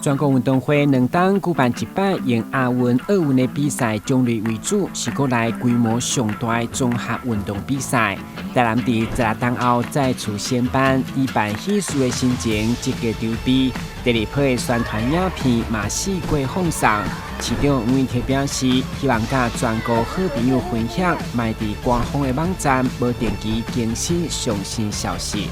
全國運動會兩冬舉辦一擺，用亞運、奧運的比賽種類為主，是國內規模上大的綜合運動比賽。台南佇16冬後再次申辦，以辦喜事的心情積極籌備。第二批的宣傳影片嘛四過放送。市長黃偉哲表示，希望佮全國好朋友分享，嘛佇官方的網站無定期更新上新消息。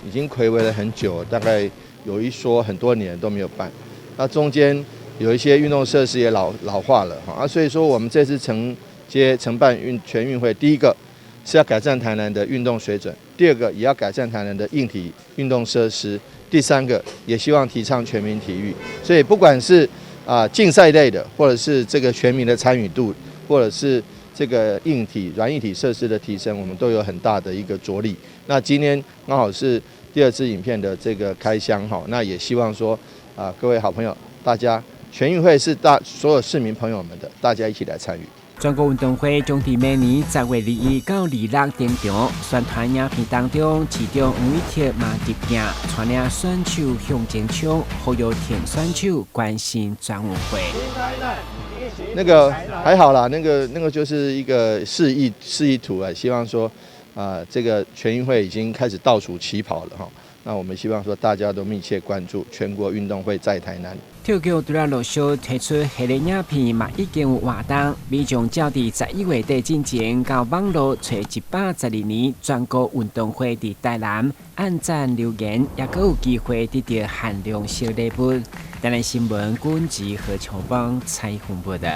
已經睽違了很久，大概有一說很多年都沒有辦，那中間有一些運動設施也老化了哈，所以說我們這次承接承辦全運會，第一個是要改善台南的運動水準，第二個也要改善台南的硬體運動設施，第三個也希望提倡全民體育，所以不管是競賽類的，或者是這個全民的參與度，或者是這個硬體、軟硬體設施的提升，我們都有很大的一個着力。那今天剛好是第二支影片的這個開箱哈，那也希望說啊，各位好朋友，大家全運會是所有市民朋友們的，大家一起來參與。全國運動會將佇明年10月21到26登場，宣傳影片當中，市長黃偉哲嘛入鏡，帶領選手向前衝，呼籲聽選手關心全運會。那個還好啦，那個就是一個示意圖啊，希望說啊，這個全運會已經開始倒數起跑了哈。那我們希望說大家都密切關注全國運動會在台南。體育局除了陸續推出系列影片，嘛已經有活動，民眾照佇11月底進前到網路揣112年全國運動會佇台南按讚留言，也閣有機會得著限量小禮物。台南新聞，君吉何秋邦採訪報道。